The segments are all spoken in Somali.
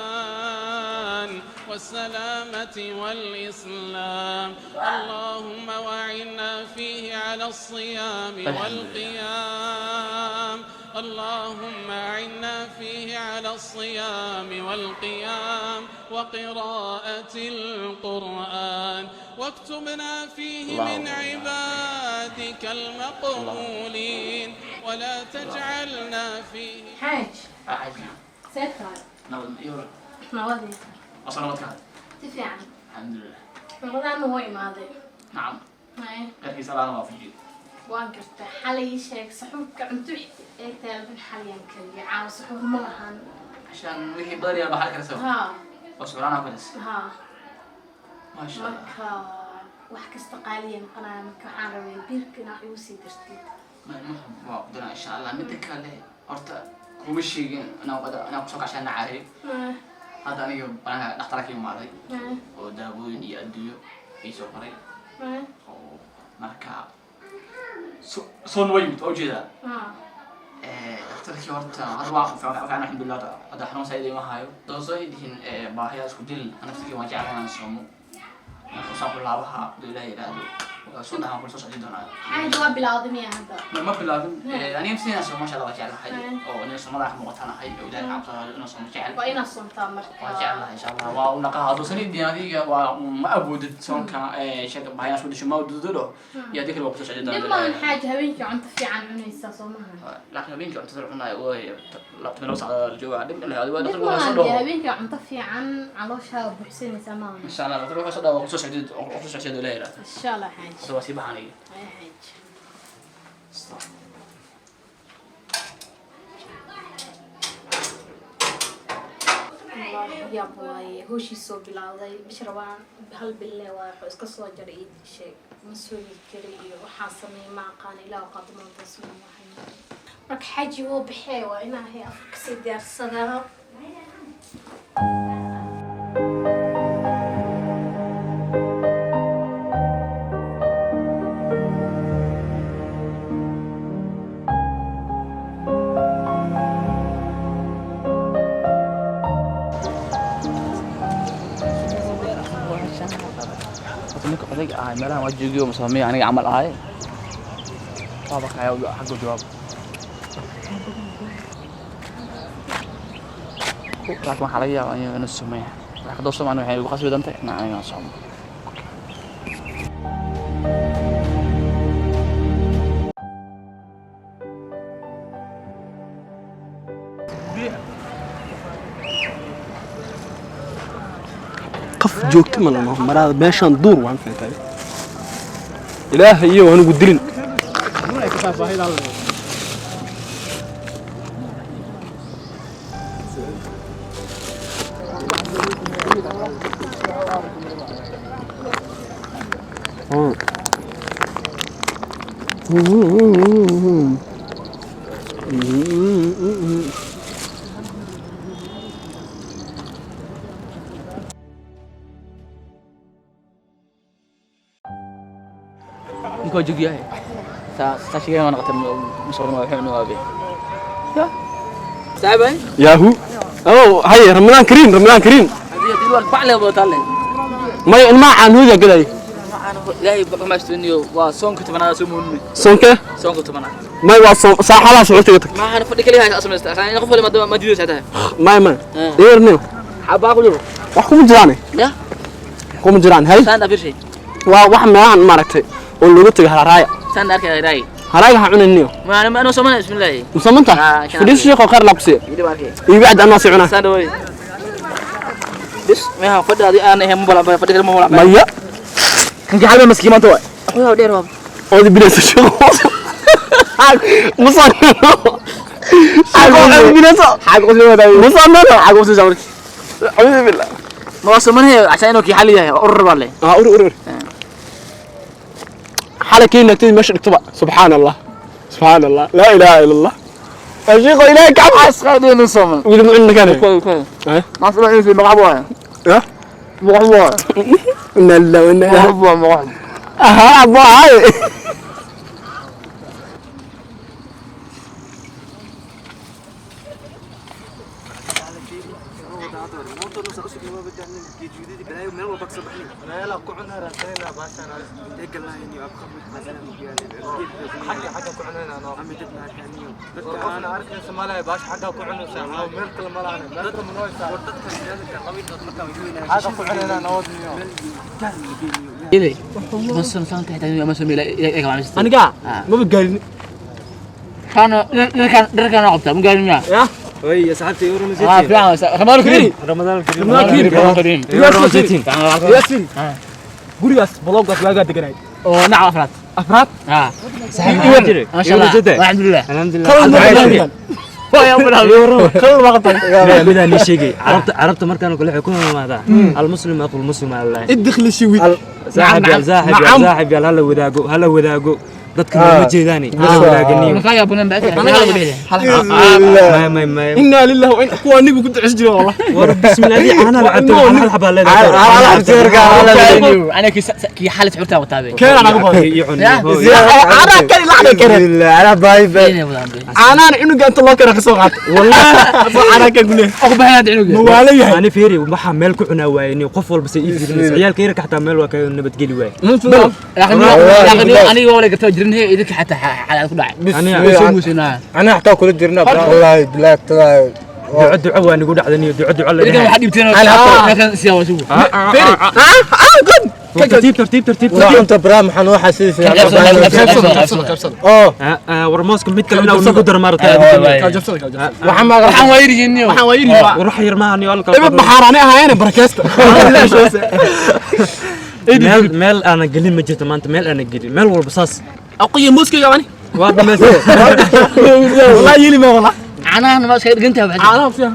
والإيمان والسلامة والإسلام. اللهم وعنا فيه على الصيام والقيام. اللهم أعنا فيه على الصيام والقيام وقراءة القرآن، واكتبنا فيه من عبادك المقبولين، ولا تجعلنا فيه. حاج سيطر نوادي أصلا ما تكاد si fiican. الحمد لله. Ramadaan wuu imaaday. نعم. Haye. غير سلام ما في. Waan kartaa xalay ii sheeg saxuurka cunto ee taalban xalyaan kaliya caawa saxuur ma lahan. عشان وحي بدري أنا بحال كرسو Haa. وسعران أكلس. Haa. ما شاء الله. Marka wax kasta qaaliya noqonaya, marka waxaan rabay biirka inaa igu sii dartid. ما المهم waa إن شاء الله midda kale horta kuma sheegin inaan kusoo kashaan nacay. Hadda aniga banaanka dhakhtarka ka imaaday oo daawooyin iyo adduunyo ii soo qoray oo marka soon waa yimid, waa ujeedaa. Dhakhtarkii horta hadda waa fiican, alxamdulilah. Hadda xanuun saaid ima hayo, doosoo ay dhihin baahiyaa isku dilin. Anaftigii waan jeclahay inaan soomo, marka saan ku laabaha haduu Ilaah yidhaahdo waa soo dhahaan kula soo socdi doonaa. Xaaj, waa bilowday miya hadda? Ma bilaabin. Aniga si inaan soomo masha Allah waa jeclahay oo aniga soomada ka muuqatanahay oo Ilaahay ka cabsanayo inaan soomo jecel. Waa inaad soomtaa marka. Waa jeclahay insha Allah, waa u naqaha hadduu sanidii adiga waa ma awoodid soonka sheega baahiyaa isku disho ma awoodid dho iyo adii kale waa kusoo socdi Dhib doonaa. malan xaaj, habeenkii cunto fiican cunaysaa, soo maha? Laakiin habeenkii cuntada la cunayo way 12 saacadood la joogaa, dhib ilahay adiga Dhib dhaqtar wuxuu malan soo dee dhaho. Habeenkii cunto fiican calooshaada buuxsanaysaa maaha? Insha Allah dhaqtar wuxuu soo dhaho waa kusoo socdi, waa kusoo socdi Ilahay yidhaahdo. Insha Allah xaaj. Hadda waa sii baxan aniga. Haya xaaj. Wallaahi yaab waaye, howshii soo bilowday bisha rabaan hal bille waaye, wuxuu iska soo jaray ii sheeg ma soogi kari iyo waxaan sameeyey ma aqaan. Ilaah qaado maanta soo maahay. Marka xaji wuu baxee, waa inaa hay afar kasii diyaarsadaa. Horta ninka odayga ahay meelahan waa joogiyo masaamiya aniga camal ahay waaba kaya xagga jawaab, laakiin waxaa laga yaabaa inuu sameeya laakiin hadduu somo aniga waxay igu qasbi doontaa inaan aniga soomo. Qof joogto ma lano maraada meeshaan duur waan fahantahay, Ilaahay iyo anigu dilin. Ninka waa joogyahay saa saa sheegay ma noqotay musorma wuxuu inuu aabe ya saaban. Yaahu oh hay, Ramadaan kariim, Ramadaan kariim. Hadii hadii wal bacle wada taale. May ilmaha caanhooda gaday. Macaan Ilaahay ma astuniyo, waa soonka 10aad soo muunme. Soonka? Soonka 10aad. May waa soon saaxalaa socotay tagtay. Ma ana fadhi kaliya samaysta asaan qof wali ma diidaysa tahay. May eerniyo. Xabaa ku jiro. Wax kuma jiraan. Ya. Kuma jiraan hay. Saan afir shay. Waa wax meelahan maaragtay oo looga tagay hararaaya. Saan arkay raay. Haraaga ha cunayniyo. Ma ana ma soo mana bismillah. Musamanta. Ah, kan. Fadhiis sheekho khayr la kusiiyo. Yidi arkay. Iyo bacd anaa sii cunaa. Saan dhaway bis ma fadhi adi aan ahayn ma bala fadhi ma bala. Maya. Kan xalba maskiin maanta waa wuxuu dheer waa. Oodi bilaysa sheekho musanano. Sheekho bilaysa. Xag qosli wada. Musanano. Xag qosli sawir. Acuudu billah. Ma waa soo عشان inuu kii xal yahay urur baa leh. Ah, ur ur ur xalay kii nagtay meesha dhigtaba, subxaan Allah, subxaan Allah, laa ilaaha ila Allah. Ya sheekho Ilaahay ka cabsi. Asqaadeen soo wili ma cunna kane. Koy koy. Eh? Ma soo inuu magac waa. Ya. Magac waa. Inna lillahi wa inna ilaihi. Magac waa magac. Aha abaay. Aniga maba gaarin. كان عقبته مو قال لنا يا وي صاحبتي يورو اه فعلا رمضان الكريم رمضان الكريم رمضان الكريم يورو زيتين ياسين gurigaas bloggaas waagaa deganayd oo nac afraad afraad اه صحيح ما شاء الله الحمد لله الحمد لله midaan ii sheegay carabta markaan kale waxay ku mamaadaa almuslim aqul muslim allah idkhli shiwi saaxib yaal saaxib yaal saaxib yaal hala wadaago hala wadaago dadka ma jeedaani hala wadaaganiyo inna lillahi wa inna kuwa nigu ku ducis jiro wallah war bismillah ana lacabto hal xabaa leedahay انا كي حاله عرتها وتابع كان انا انا كان لحظه كان انا بايب انا عنق انت الله كان kasoo qaat والله انا كان قولي اقبل هذا عنق mawaala yahay ani fiiri waxa meel ku cunaa waayni qof walba say ii fiirinaysa ciyaalka yarka xataa meel waa ka nabadgeli waay aniga wala gartaa jirin هي idinka xataa xalaal ku dhacay انا حتى كل jirna والله بلاك تلا duco duco waa nigu dhacdaniyo duco duco la idinka waxa dhibteen kan siyaa sugu fiiri good tartiib tartiib tartiib انت برام waxaan waxa sidii oo war mooska mid kale inuu nagu daro maartay waxaan ma waxaan waa yiriin waxaan waa yiriin war wax yar maahan iyo halka iba baxaarani ahaayeen barakeysta meel meel aanan gelin ma jirto maanta meel aanan gelin meel walba saas aqoon mooskayga ani waa dhameystay والله يلي ما والله caanaha ma iska dhiganta waxa caanaha fiican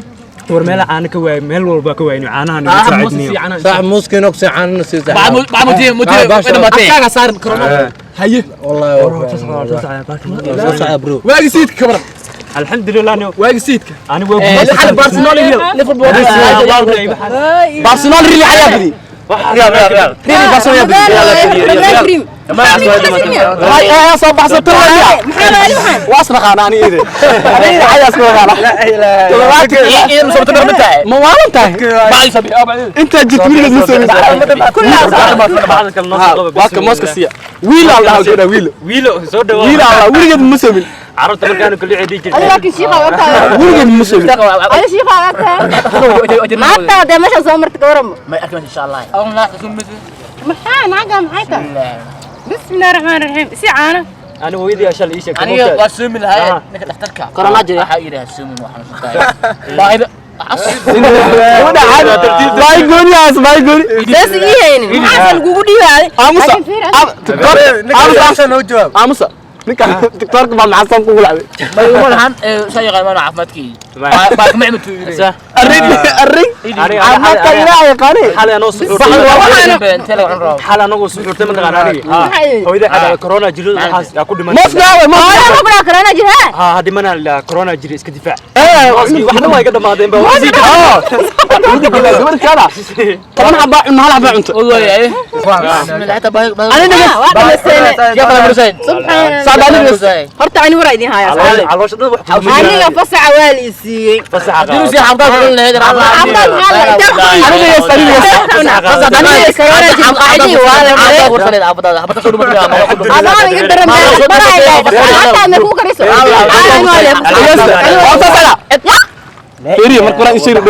war meel caana ka waay meel walba ka waayno caanaha nagu saacidniyo صاحب موسكي نقص عن نص بعد متي متي انا متي afkaaga saaran korona haye والله والله برو waagi siidka kabran alxamdulilah niyo waagi siidka ani waa xal Barcelona iyo Liverpool Barcelona really ayaa badi really Barcelona ayaa badi هاي soo baxsatay waa isnaqaana ani ide aniga ayaa isnaqaana ma waalan tahay intaa jirta weligeed ma soo waa ka mooska siiya wiil aa dhahaa gabadha wiil wiilo soo dhawaad wiil aa dhahaa weligeed ma soomin carabta markaan kala cidi jirtay laakiin shiiqa waa tahay weligeed ma soomin ada shiiqa waa tahay maanta hadee meesha soo martay ka waramo ma arkin insha Allah maxaa naga maxay tahay بسم الله الرحمن الرحيم سي عانه انا hooyadii ashal ii sheegtay aniga waa soomi lahaa ninka dhakhtarka Corona jira. waxa yiraahdaa soomi waxaan soo baahida baay gooniyaas baay gooni saas ii haynin maxaa lagugu dhiibaaday aamusa jawaab aamusa ninka doctorka baa maxasan kugu lacday ma lahan soo yaqaan caafimaadkii baa kuma cimtu yiri arrin arrin caafimaadka ilaahay yaqaane xal anoo suxuurtay xal anagoo suxuurtay ma taqaan aniga hooyada xal corona jiro waxaas yaa ku dhiman mooska waawe mooska hooyo ma corona jira ha ha dhimana la corona jiro iska difaac waxna waa iga dhamaadeen ba gabadh kaada toban xabaa cunno hal xabaa cunto waa dhamaysteene subxaan horta ani war idin hayaa caloosha dad wax aniga fasaxa waa la i siiyey aniga corona jira qaacidii waa la maray adaan iga daran hataa ma kuu kariso fiiriyo marka walaan isheegi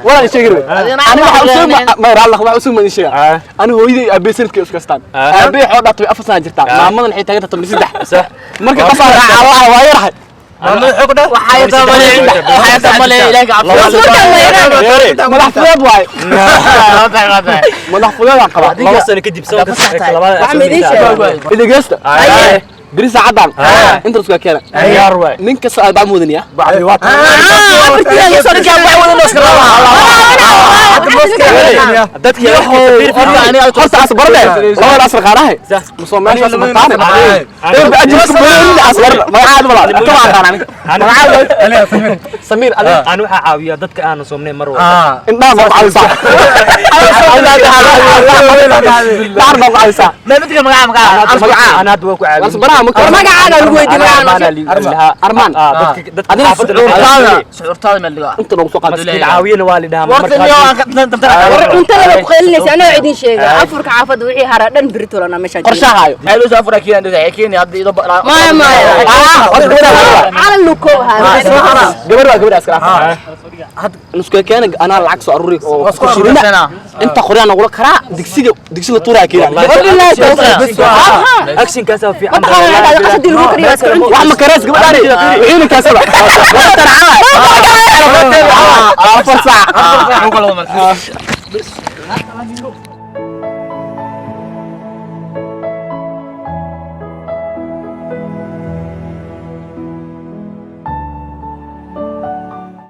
walaan isheegi ani waxa usoo ma raallah waxa usoo ma isheega ani hooyaday aabbe sanadkay isku kastaan aabbe waxoo dhaatay afar sana jirtaa maamadan waxay taagan tahay 13 marka qasar raaca waa yarahay madax fudeed waay madax fudeed aan qabaa laba sano kadib sanadka labaad idageysta beri saacadan inta isku keena ciyaar waay nin kasta aad baa mudanaya bacdi waa afartii soo dhigaa Dadka Horta as barne labada asar qaanahay musoo meeshaas martaane eer ba ajir kubeerin asar magacaada walaal ka waa qaanaan magacaada Samiir adiga. Aan waxaa caawiyaa dadka aanan soomnayn mar walba. Indhaha ma caawisaa? Dhaar ma caawisaa? Ma midka magaca? Aan hadda waa ku caawiyaa. As baraha ma Magacaaga lagu weydiin, magacaaga. Armaan. Dadka Adiga xaafadda sucuurtaada. Shucuurtaada meel dhigaa. Inta noogu soo qaad. Maskiin caawiyana waa la dhahaa. Warta niyo aan ka dantana. War cuntada la ku qaylinaysa anoo idin sheega afurka xaafadda wixii hara dhan beritolana meesha. Qorshahaayo. Maxay loo soo afuraa keenan dhinaca Kenya hadda ido. Maya maya. Horta gabadha Calan luko haa. Gabar waa gabadha askar nuskee keena, anaa lacag soo aruuri oo Isku ku shirina. aruurisana. Inta qoryaa nagula karaa digsiga, digsi la tuuraa keena. Wabillahi tawfiiq. Actionkaasaa fiican. Ma taqaanaa qasadii lagu kariyo iska cunti. Wax ma karees gabadhaani wixiina kaasaba 4 saac.